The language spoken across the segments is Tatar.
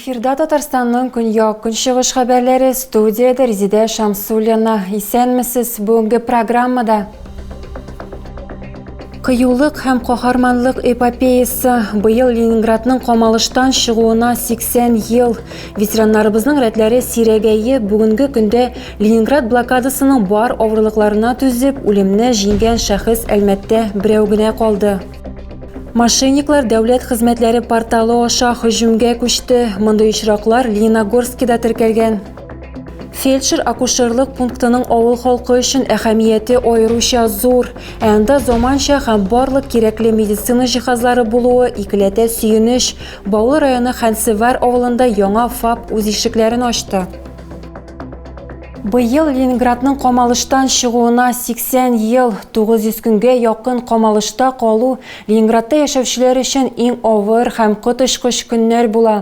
Эфирда Татарстанның көньяк көнчыгыш хәбәрләре студиядә Резидә Шамсуллина. Исәнмесез, бүгенге программада Кыюлык һәм каһарманлык эпопеясы. Быел Ленинградның камалыштан чыгуына 80 ел. Ветераннарыбызның рәтләре сирәгәеп, бүгенге көндә Ленинград блокадасының бар авырлыкларына түзеп, үлемне җиңгән шәхес Әлмәттә берәү генә калды. Мошенниклар дәүләт хезмәтләре порталы аша һөҗүмгә күчте. Мондый очраклар Лениногорскида теркәлгән. Фельдшер-акушерлык пунктының авыл халкы өчен әһәмияте аеруча зур. Ә анда заманча һәм барлык кирәкле медицина җиһазлары булуы икеләтә сөенеч. Баулы районы Хәнсевәр авылында яңа ФАП үз ишекләрен ачты. Быел Ленинградның камалыштан чыгуына 80 ел, 900 көнгә якын камалышта калу Ленинградта яшәүчеләр өчен иң авыр һәм коточкыч көннәр була.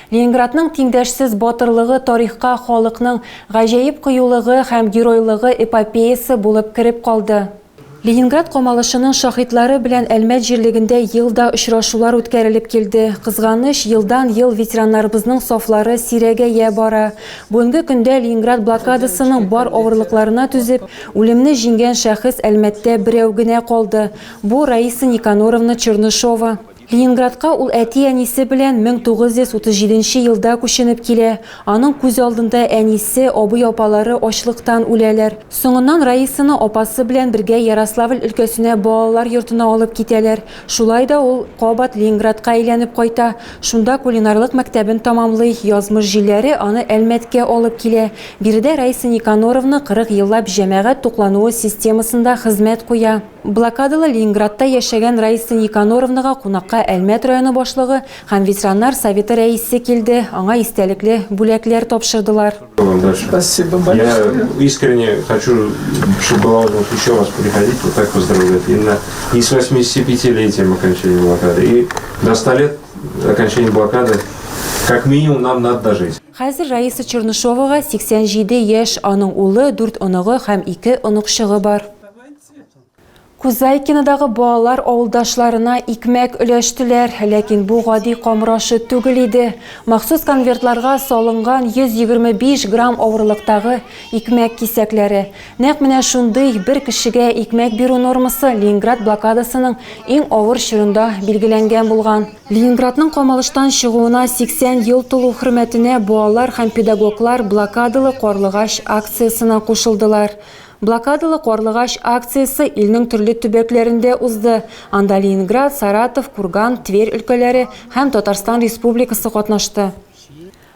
Ленинградның тиңдәшсез батырлыгы тарихка халыкның гаҗәеп кыюлыгы һәм геройлыгы эпопеясы булып кереп калды. Ленинград камалышының шаһитлары белән Әлмәт җирлегендә ел да очрашулар үткәрелеп килде. Кызганыч, елдан-ел ветераннарыбызның сафлары сирәгәя бара. Бүгенге көндә Ленинград блокадасының бар авырлыкларына түзеп, үлемне җиңгән шәхес Әлмәттә берәү генә калды. Бу, Раиса Никаноровна Чернышова. Ленинградка ул әти-әнисе белән 1937 нче елда күченеп килә. Аның күз алдында әнисе, абый-апалары ачлыктан үләләр. Соңыннан Раисаны апасы белән бергә Ярославль өлкәсенә балалар йортына алып китәләр. Шулай да ул кабат Ленинградка әйләнеп кайта. Шунда кулинарлык мәктәбен тәмамлый. Язмыш җилләре аны Әлмәткә алып килә. Биредә Раиса Никаноровна 40 еллап җәмәгать туклануы системасында хезмәт куя. Блокадалы Ленинградта яшәгән Раиса Никаноровнага кунакка Әлмәт районы башлыгы һәм ветераннар советы рәисе килде, аңа истәлекле бүләкләр тапшырдылар. Спасибо большое. Я искренне хочу, чтобы была возможность еще раз приходить, вот так поздравлять. И, на, и с 85-летием окончания блокады, и до 100 лет окончания блокады, как минимум, нам надо дожить. Хәзер Раиса Чернышовага 87 яшь, аның улы, дүрт оныгы һәм ике оныкчыгы бар. Кузайкинодагы балалар авылдашларына икмәк өләштеләр, ләкин бу гади камыр ашы түгел иде. Махсус конвертларга салынган 125 грамм авырлыктагы икмәк кисәкләре. Нәкъ менә шундый бер кешегә икмәк бирү нормасы Ленинград блокадасының иң авыр чорында билгеләнгән булган. Ленинградның камалыштан чыгуына 80 ел тулу хөрмәтенә балалар һәм педагоглар Блокадалы карлыгач акциясенә кушылдылар. Блокадалы карлыгач акциясе илнең төрле төбәкләрендә узды. Анда Ленинград, Саратов, Курган, Тверь өлкәләре һәм Татарстан Республикасы катнашты.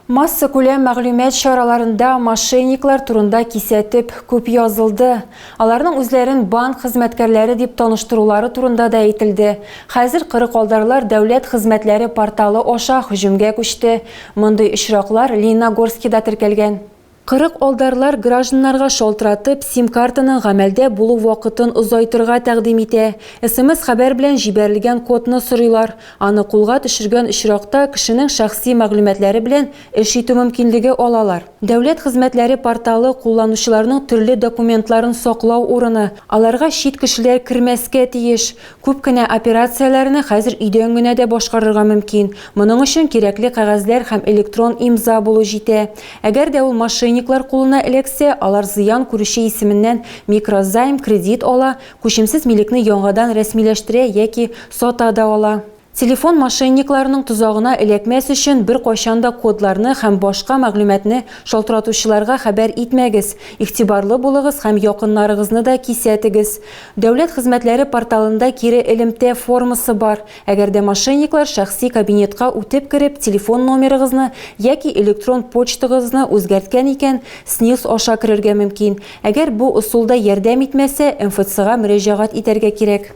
Массакүләм мәгълүмат чараларында мошенниклар турында кисәтеп күп язылды. Аларның үзләрен банк хезмәткәрләре дип таныштырулары турында да әйтелде. Хәзер кырыкалдарлар дәүләт хезмәтләре порталы аша һөҗүмгә күчте. Мондый очраклар Лениногорскида теркәлгән. 40 алдарлар гражданнарга шалтыратып, сим-картаның гамәлдә булу вакытын озайтырга тәкъдим итә. СМС-хәбәр белән җибәрелгән кодны сорыйлар. Аны кулга төшергән очракта, кешенең шәхси мәгълүматлары белән эш итү мөмкинлеге алалар. Дәүләт хезмәтләре порталы, кулланучыларның төрле документларын саклау урыны. Аларга чит кешеләр кермәскә тиеш. Күп кенә операцияләрне хәзер өйдән генә дә башкарырга мөмкин. Моның өчен кирәкле кәгазьләр һәм электрон имза булу җитә. Әгәр дә ул мошенниклар кулына эләксә, алар зыян күрүче исеменнән микрозайм, кредит ала, күчемсез милекне яңадан рәсмиләштерә яки сата да ала. Телефон мошенникларының тозагына эләкмәс өчен беркайчан да кодларны һәм башка мәгълүматны шалтыратучыларга хәбәр итмәгез, игътибарлы булыгыз һәм якыннарыгызны да кисәтегез. Дәүләт хезмәтләре порталында кире элемтә формасы бар. Әгәр дә мошенниклар шәхси кабинетка үтеп кереп, телефон номерыгызны яки электрон почтагызны үзгәрткән икән, СНИЛС аша керергә мөмкин. Әгәр бу ысул да ярдәм итмәсә, МФЦга мөрәҗәгать итәргә кирәк.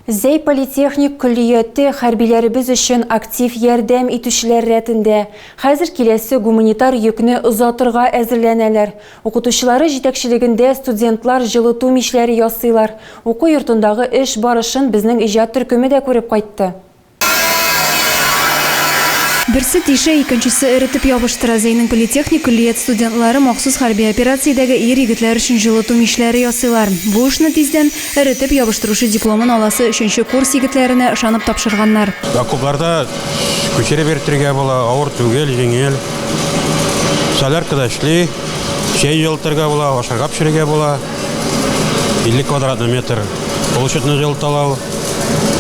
Зәй политехник көллияте хәрбиләребез өчен актив ярдәм итүчеләр рәтендә. Хәзер киләсе гуманитар йөкне озатырга әзерләнәләр. Укытучылары җитәкчелегендә студентлар җылыту мичләре ясыйлар. Уку йортындагы эш барышын безнең иҗат төркеме дә күреп кайтты. Берсе тишә, икенчесе эретеп ябыштыра. Зәйнең политехник көллият студентлары махсус хәрби операциядәге ир-егетләр өчен җылыту мичләре ясыйлар. Бу эшне тиздән эретеп ябыштыручы дипломын аласы өченче курс егетләренә ышанып тапшырганнар. Окопларда күчереп йөртергә була, авыр түгел, җиңел. Соляркада эшли, чәй җылытырга була, ашарга пешерергә була. 50 квадратный метр площадьны җылыта ала ул.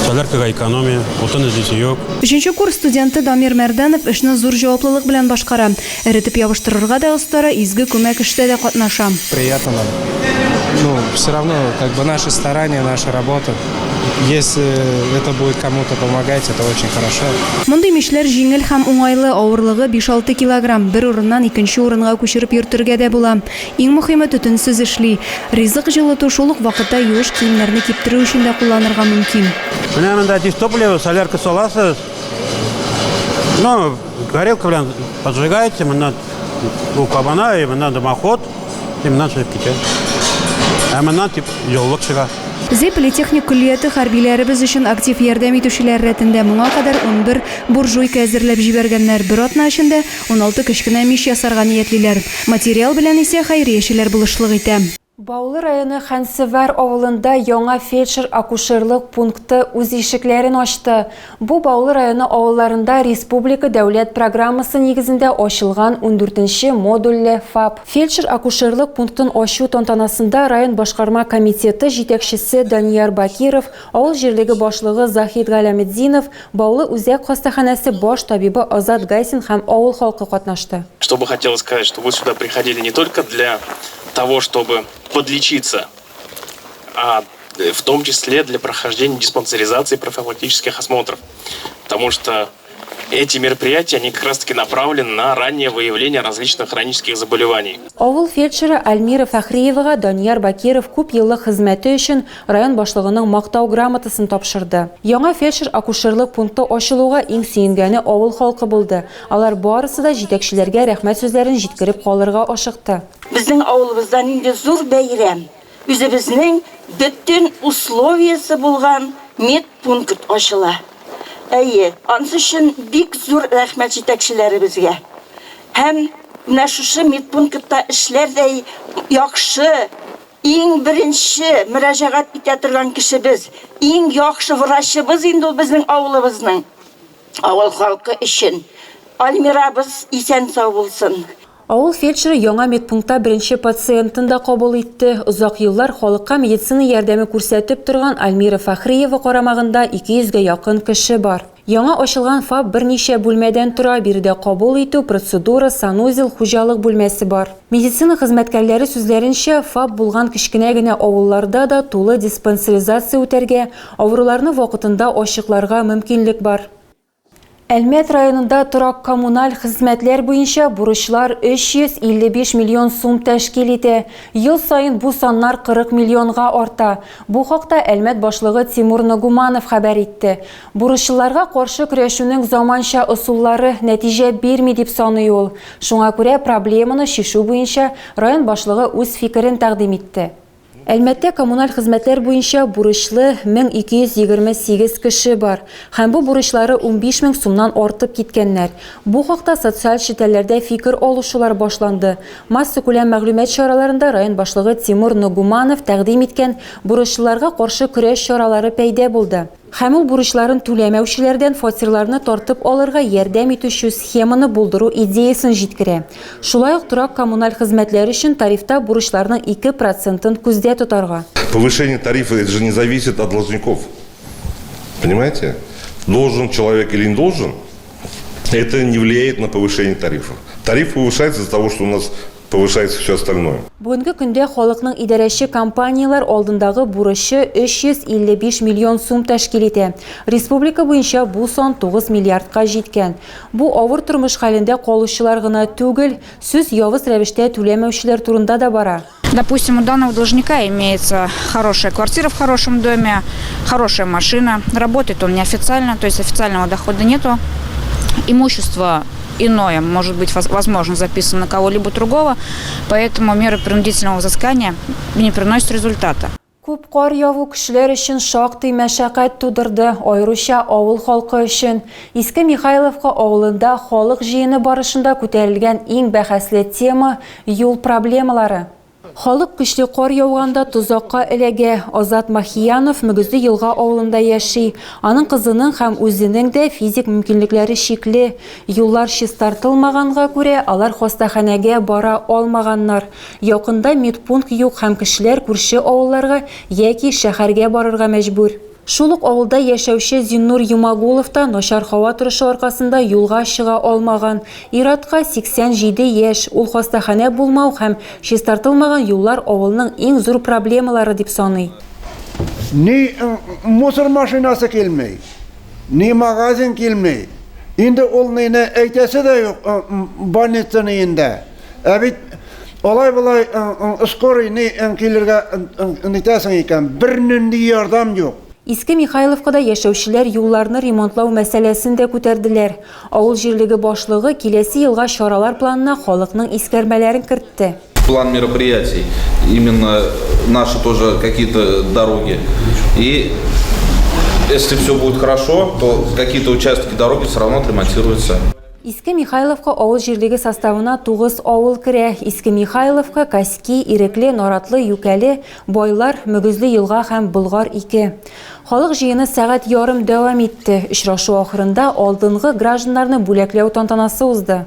Соляркага экономия, утын эзлисе юк. Өченче курс студенты Дамир Мәрдәнов эшне зур җаваплылык белән башкара. Эретеп ябыштырырга да остара, изге күмәк эштә дә катнаша. Приятно нам. Ну, все равно, как бы наши старания, наша работа. Если это будет кому-то помогать, это очень хорошо. Мондый мичләр җиңел һәм уңайлы, авырлыгы биш-алты килограмм, бер урыннан икенче урынга күчереп йөртергә дә була. Иң мөхиме, төтенсез эшли. Ризык җылыту, шул ук вакытта юеш киемнәрне киптерү өчен дә кулланырга мөмкин. Менә монда дизтопливо, солярка саласыз. Ну, горелка белән поджигаете, моннан ул кабана, и моннан дымоход, и моннан чыгып китә. Ә моннан тип җылылык чыга. Зәй политехник көллияте хәрбиләребез өчен актив ярдәм итүчеләр рәтендә. Моңа кадәр 11 буржуйка әзерләп җибәргәннәр. Бер атна эчендә 16 кечкенә мич ясарга ниятлиләр. Материал белән исә хәйриячеләр булышлык итә. Баулы районы Хәнсевәр авылында яңа фельдшер-акушерлык пункты үз ишекләрен ачты. Бу Баулы районы авылларында республика дәүләт программасы нигезендә ачылган ундүртенче модульле ФАП. Фельдшер-акушерлык пунктын ачу тантанасында район башкарма комитеты җитәкчесе Данияр Бакиров, авыл җирлеге башлыгы Заһид Галәметдинов, Баулы үзәк хастаханәсе баш табибы Азат Гайсин һәм авыл халкы катнашты. Что бы хотелось сказать, что вы сюда приходили не только для того, чтобы подлечиться, а в том числе для прохождения диспансеризации профилактических осмотров. Потому что эти мероприятия, они как раз-таки направлены на раннее выявление различных хронических заболеваний. Авыл фельдшеры Альмира Фәхриевага Данияр Бакиров күп еллык хезмәте өчен район башлыгының Мактау грамотасын тапшырды. Яңа фельдшер-акушерлык пункты ачылуга иң сөенгәне авыл халкы булды. Алар барысы да җитәкчеләргә рәхмәт сүзләрен җиткереп калырга ашыкты. Безнең авылыбызда нинди зур бәйрәм! Үзебезнең бөтен условиесе булган медпункт ачыла. Әйе, ансы өчен бик зур рәхмәт җитәкчеләребезгә. Һәм менә шушы медпунктта эшләрдәй яхшы, иң беренче мөрәҗәгать итә торган кешебез, иң яхшы врачыбыз инде ул безнең авылыбызның, авыл халкы өчен. Альмирабыз исән-сау булсын. Авыл фельдшеры яңа медпунктта беренче пациентын да кабул итте. Озак еллар халыкка медицина ярдәме күрсәтеп торган Альмира Фәхриева карамагында 200 гә якын кеше бар. Яңа ачылган ФАП берничә бүлмәдән тора, биредә кабул итү, процедура, санузел, хуҗалык бүлмәсе бар. Медицина хезмәткәрләре сүзләренчә, ФАП булган кечкенә генә авылларда да тулы диспансеризация үтәргә, авыруларны вакытында ачыкларга мөмкинлек бар. Әлмәт районында торак-коммуналь хезмәтләр буенча бурычлар 355 миллион сум тәшкил итә. Ел саен бу саннар 40 миллионга арта. Бу хакта Әлмәт башлыгы Тимур Нагуманов хәбәр итте. Бурычлыларга каршы көрәшүнең заманча ысуллары нәтиҗә бирми дип саный ул. Шуңа күрә проблеманы чишү буенча район башлыгы үз фикерен тәкъдим итте. Әлмәттә коммуналь хезмәтләр буенча бурычлы 1228 кеше бар. Һәм бу бурычлары 15 мең сумнан артып киткәннәр. Бу хакта социаль челтәрләрдә фикер алышулар башланды. Массакүләм мәгълүмат чараларында район башлыгы Тимур Ногуманов тәкъдим иткән бурычлыларга каршы көрәш чаралары пәйда булды. Һәм ул бурычларын түләмәүчеләрдән фатирларны тартып алырга ярдәм итүче схеманы булдыру идеясен җиткерә. Шулай ук торак-коммуналь хезмәтләр өчен тарифта бурычларның 2 процентын күздә тотарга. Повышение тарифа, это же не зависит от должников. Понимаете? Должен человек или не должен, это не влияет на повышение тарифа. Тариф повышается из-за того, что у нас повышается все остальное. Бүгенге көндә халыкның идарәче компанияләр алдындагы бурычы 355 миллион сум тәшкил итә. Республика буенча бу сан 9 миллиардка җиткән. Бу авыр тормыш хәлендә калучылар гына түгел, сүз явыз рәвештә түләмәүчеләр турында да бара. Допустим, у данного должника имеется хорошая квартира в хорошем доме, хорошая машина. Работает он неофициально, то есть официального дохода нету. Имущество иное может быть, возможно, записано на кого-либо другого, поэтому меры принудительного взыскания не приносят результата. Күп кар яву кешеләр өчен шактый мәшәкать тудырды, аеруча авыл халкы өчен. Иске Михайловка авылында халык җыены барышында күтәрелгән иң бәхәсле тема, юл проблемалары. Халык көчле кар яуганда тозакка эләгә. Азат Махиянов Мөгезле Елга авылында яши. Аның кызының һәм үзенең дә физик мөмкинлекләре чикле. Юллар чистартылмаганга күрә, алар хастаханәгә бара алмаганнар. Якында медпункт юк һәм кешеләр күрше авылларга яки шәһәргә барырга мәҗбүр. Шул ук авылда яшәүче Зиннур Йомагулов та начар һава торышы аркасында юлга чыга алмаган. Ир-атка 87 яшь, ул хастаханә булмау һәм чистартылмаган юллар авылның иң зур проблемалары дип саный. Ни мусор машинасы килми, ни магазин килми. Инде ул мине әйтәсе дә юк, больница ниендә. Ә бит алай-болай скорый ни килергә нитәсең икән, бернинди ярдәм юк. Иске Михайловкада яшәүчеләр юлларны ремонтлау мәсьәләсен дә күтәрделәр. Авыл җирлеге башлыгы киләсе елга чаралар планына халыкның искәрмәләрен кертте. План мероприятий, именно наши тоже какие-то дороги. И если все будет хорошо, то какие-то участки дороги все равно отремонтируются. Иске Михайловка авыл җирлеге составына тугыз авыл керә, Иске Михайловка, Каски, Ирекле, Наратлы, Юкәле, Байлар, Мөгезле Елга һәм Болгар-2. Халык җыены сәгать ярым дәвам итте. Очрашу ахырында алдынгы гражданнарны бүләкләү тантанасы узды.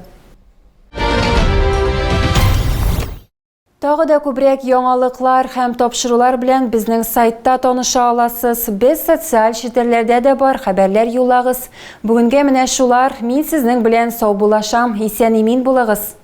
Тагы да күбрәк яңалыклар һәм тапшырулар белән безнең сайтта таныша аласыз. Без социаль челтәрләрдә дә бар, хәбәрләр юллагыз. Бүгенгә менә шулар. Мин сезнең белән саубуллашам. Исән-имин булыгыз.